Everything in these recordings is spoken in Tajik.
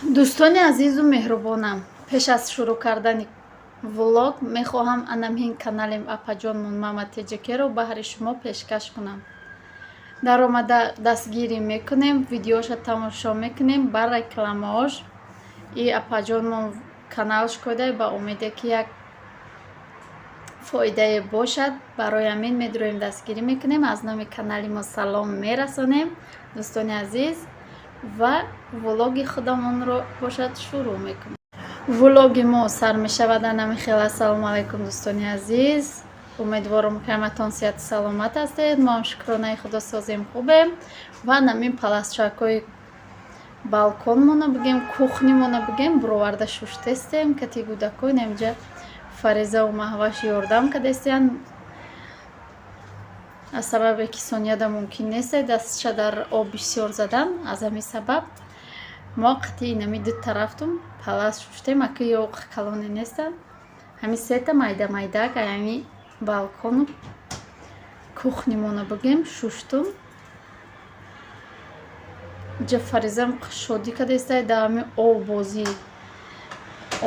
Дӯстони азизу меҳрубонам, пеш аз шурӯъ кардани влог мехоҳам анамҳин канали апаҷонмон Мама Теҷекеро баҳри шумо пешкаш кунам. Даромада дастгирӣ мекунем, видеоша тамошо мекунем, ба рекламаош и апаҷонмон каналш кода, ба умеде ки як фоидае бошад. Барои ҳамин медроем, дастгирӣ мекунем. Аз номи канали мо салом мерасонем, дӯстони азиз, ва влоги худамонро бошад шурӯъ мекунем. Влоги мо сар мешавад анами хел. Ассалому алайкум, дӯстони азиз, умедворам ки ҳаматон сиҳату саломат ҳастед. Мо ҳам, шукронаи худо, созем, хубем. Ва намин паласчакҳои балконмона бигем, кухнимона бигем, буроварда шуштестем кати гудакҳо. Инамиҷа Фаризаву Маҳваш ёрдам кардестиянд, аз сабабе ки Сонияда мумкин нест дастша дар об бисёр задан. Аз ҳамин сабаб мо қати инами ду тарафтум палас шуштем. Аки ёқ калоне нестанд, ҳамин сета майда майдак ҳами балкону кухнимона бигем шуштум. Иҷа Фаризам шодӣ кардестай, дар ҳами оббозӣ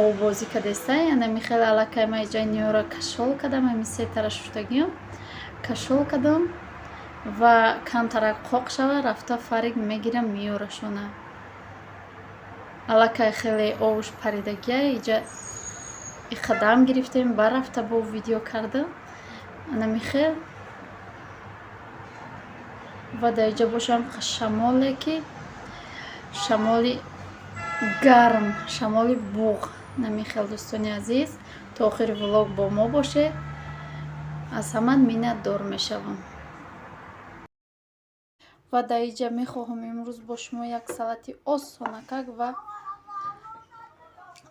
оббозӣ кардестай. Анами хеле аллакай ма иҷа ниёра кашол кардам, ҳамин сетара шуштагиам кашол кардам ва камтарак қоқ шава, рафта фарик мегирам, меёрашона. Аллакай хеле овуш паридагия. Иҷа иқадам гирифтем, барафта бо видео кардам анами хел. Ва дар иҷа бошам шамоле ки шамоли гарм, шамоли буғ намихел. Дӯстони азиз, то охири влог бо мо бошед, аз ҳамат миннатдор мешавам. Ва дар иҷа мехоҳам имрӯз бо шумо як салати осонакак ва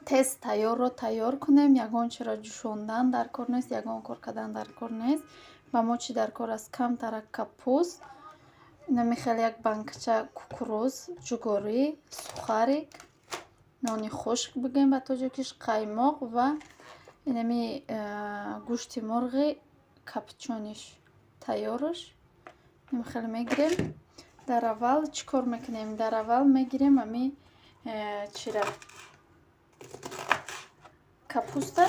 тез тайёрро тайёр кунем. Ягон чиро ҷӯшондан дар кор нест, ягон кор кардан дар кор нест. Ба мо чӣ дар кор аст? Камтарак капуст, намихел, як банкача кукуруз, ҷугорӣ, сухарик, нони хушк бигӯем ба тоҷикиш, қаймоқ ва инами гӯшти мурғи капчониш тайёрш хеле мегирем. Дар аввал чӣ кор мекунем? Дар аввал мегирем ами чира, капуста,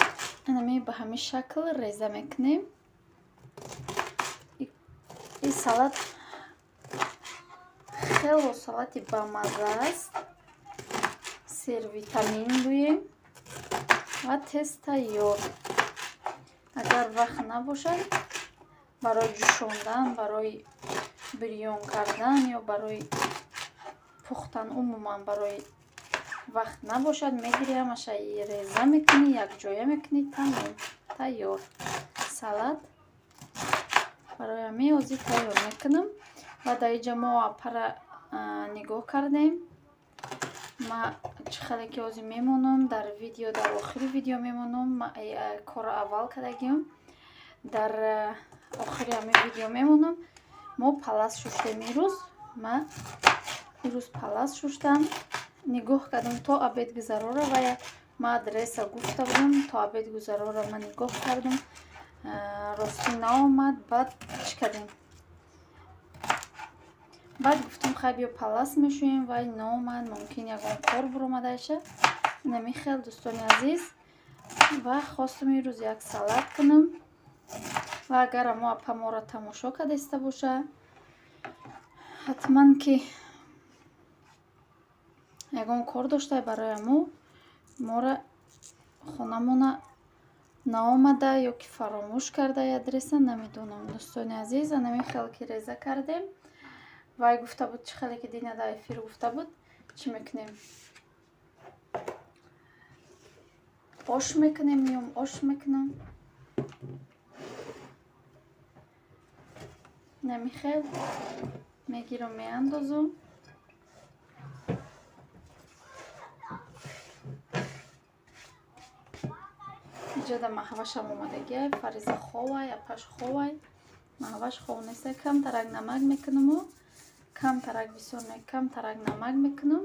инами ба ҳамин шакл реза мекунем. И салат хело салати бамазза аст, сервитамин гӯем ва тез тайёр. Агар вақт набошад барои ҷӯшондан, барои бирён кардан ё барои пухтан, умуман барои вақт набошад, мегирӣ, ҳамаша реза мекунӣ, якҷоя мекунӣ, тамом, тайёр салат. Барои ҳамин ҳозир тайёр мекунам. Ва дар иҷа мо апара нигоҳ кардем. Ма чӣ хеле ки ҳозир мемонам дар видео, дар охири видео мемонам. Ма корро аввал кардагиам, дар охири ҳамин видео мемонам. Мо палас шуштем ирӯз. Ма ирӯз палас шуштам, нигоҳ кардам то обед гузарора. Ва ма адреса гуфта будам, то обед гузарора ма нигоҳ кардам, ростӣ наомад. Баъд чӣ кардем? Баъд гуфтам, хай, биё палас мешӯем. Вай наомад, мумкин ягон кор буромадааша. Инами хел, дӯстони азиз. Ва хостам имрӯз як салат кунам. Ва агар амо апа моро тамошо кардаиста боша, ҳатман ки ягон кор дошта, барои амо мора хонамона наомада ё ки фаромӯш карда адреса, намедонам. Дӯстони азиз, анами хел ки реза кардем, вай гуфта буд, чӣ хеле ки дина дар эфир гуфта буд, чӣ мекунем? Ош мекунем, меом ош мекунам. Намихел мегирам, меандозам. Иҷода Маҳвашам омадагиай. Фариза ховай, апаш ховай, Маҳваш хов нестай. Камтарак намак мекунаму камтарак, бисёр не, камтарак намак мекунам.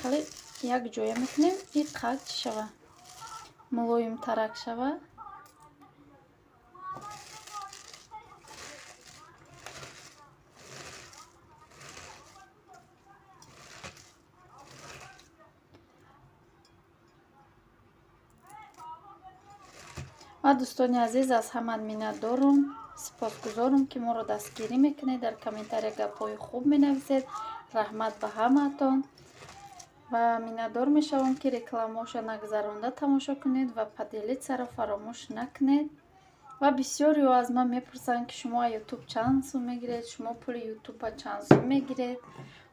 Хеле як ҷоя мекунем, и қак чӣ шава, мулоимтарак шава. Ва, дӯстони азиз, аз ҳамат миннатдорум, сипосгузорум, ки моро дастгирӣ мекунед, дар комментария гапҳои хуб менависед. Раҳмат ба ҳамаатон ва миннатдор мешавам, ки рекламаоша нагузаронда тамошо кунед ва поделиться-ро фаромӯш накунед. Ва бисёриҳо аз ман мепурсанд, ки шумо аз Ютуб чанд сум мегиред, шумо пули Ютуба чанд сум мегиред.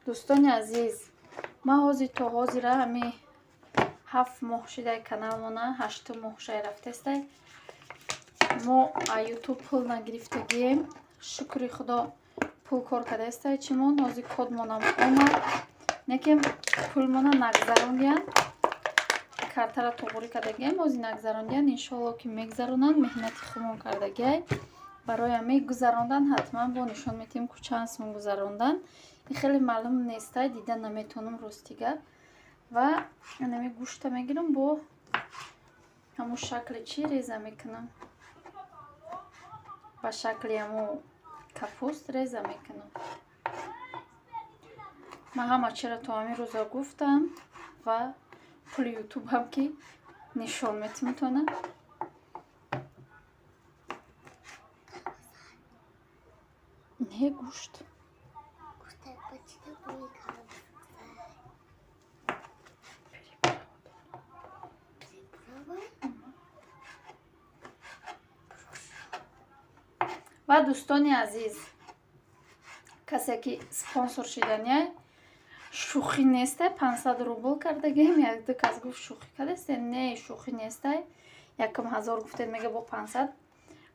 Дӯстони азиз, ман ҳозир то ҳозира ҳами 7 моҳ шидаи каналмона, ҳаштум моҳ шай рафтестай, мо аз Ютуб пул нагирифтагием. Шукри Худо, пул кор кардаестай чимон. Ҳозир кодмонам омад, лекин пулмона нагзарондиянд. Картара туғурӣ кардагием, ҳозир нагзарондиянд. Иншоалло, ки мегзаронанд. Меҳнати хумон кардагиай, барои ҳамин гузарондан ҳатман бо нишон метиҳем, ку чанд сум гузарондан. Ин хеле маълум нестай, дида наметавонам, рости гап. Ва анами гӯшта мегирам, бо ҳамун шакли чӣ реза мекунам, ба шакли ҳамун капуст реза мекунам. Ман ҳама чиро то ҳамин рӯза гуфтам ва пули Ютубам ки нишон метимтона. Не, гӯшт. Гӯшта ба чӣ мекардам? Приправа. Приправа? Ва, дӯстони азиз, касе ки спонсор шидания, шӯхӣ нестай, 500 рубл кардагием. Якду кас гуфт, шӯхӣ кардасте. Не, шӯхӣ нестай. Якум ҳазор гуфтед, мега бо 500.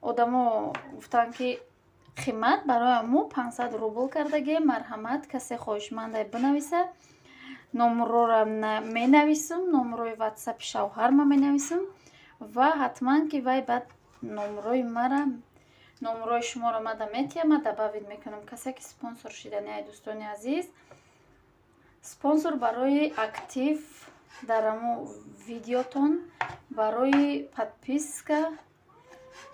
Одамо гуфтанд, ки қимат, барои мо 500 рубл кардагием. Марҳамат, касе хоҳишмандай, бинависа. Номрора менависам, номрои ватсапи шавҳарма менависам ва ҳатман ки вай баъд номрои мара, номрои шуморо мада метиҳам, ма добавить мекунам. Касе ки спонсор шиданиай, дӯстони азиз, спонсор барои актив дар ҳамо видеотон, барои подписка,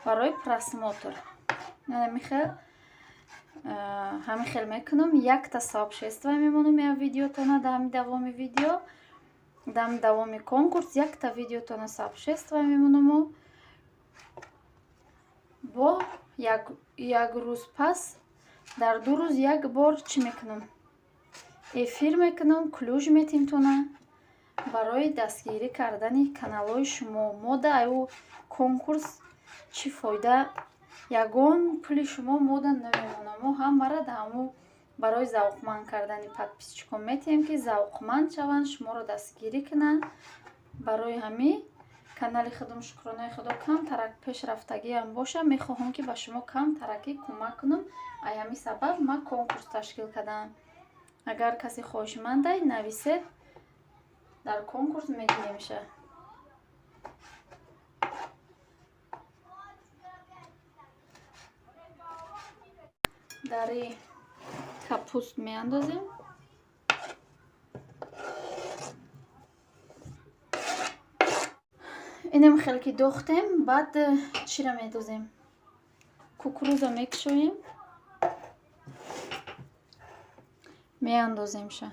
барои просмотр, михел ҳамин хел мекунам. Якта сообщество мемонам, я видеотона дар ҳами давоми видео, дар ҳами давоми конкурс якта видеотона сообщество мемонаму бо як рӯз пас, дар 2 рӯз як бор чӣ мекунам, эфир мекунам, ключ метимтона барои дастгирӣ кардани каналҳои шумо. Мода аю конкурс чӣ фоида? Ягон пули шумо мода намемонад. Мо ҳамаро дар ҳамун барои завқманд кардани подписчикон метиҳем, ки завқманд шаванд, шуморо дастгирӣ кунанд. Барои ҳамин канали худам, шукронаи Худо, камтарак пешрафтагиам боша, мехоҳам, ки ба шумо камтараки кӯмак кунам. Ай ҳамин сабаб ман конкурс ташкил кардам. Агар касе хоҳишмандай, нависед, дар конкурс мегиремша. Дари капуст меандозем. Инам хеле ки дохтем, баъд чира медозем? Кукуруза мекушоем, меандоземша.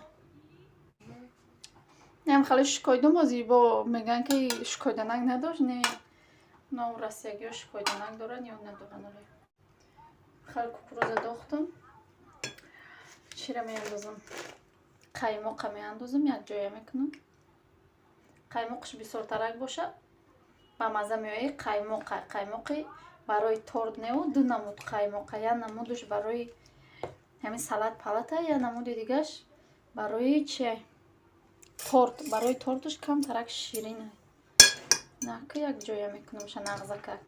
Инам хеле шукоидум. Ҳозир бо мегӯянд, ки шукоиданак надошт. Не, нов россиягиҳо шукоиданак доранд ё надоранд? Хеле кукуруза дохтам. Чира меандозам? Қаймоқа меандозам, якҷоя мекунам. Қаймоқаш бисёртарак боша, ба мазза меояд. Қаймоқа, қаймоқи барои торт неу, ду намуд қаймоқа: як намудаш барои ҳамин салат палата, як намуди дигаш барои чи, торт. Барои торташ камтарак ширин. Нака якҷоя мекунамша, нағзака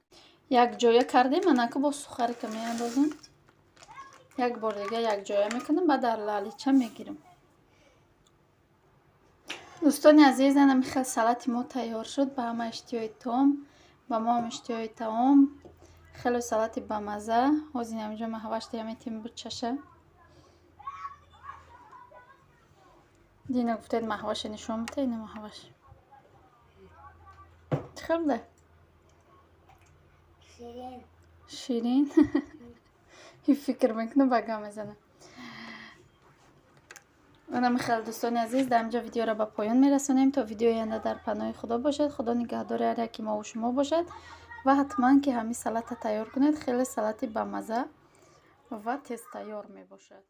якҷоя кардем. Анака бо сухарика меандозам, як бор дига якҷоя мекунам, баъд дар лалича мегирам. Дӯстони азиз, ана хел салати мо тайёр шуд. Ба ҳама иштиҳои том, ба мо ҳам иштиҳои таом. Хеле салати бамазза. Ҳозир ҳаминҷо ман ҳавашта метем бучаша. Дина, гуфтед маҳваша нишон бита, ина маҳваш чӣ хел буда? Ширин. Ширин. Фикр мекунам, ба гап мезанам. Анами хел, дӯстони азиз, дар инҷо видеоро ба поён мерасонем. То видеои оянда дар паноҳи Худо бошед. Худо нигаҳдори ҳар яки мову шумо бошад. Ва ҳатман ки ҳамин салата тайёр кунед, хеле салати бамаза ва тезтайёр мебошад.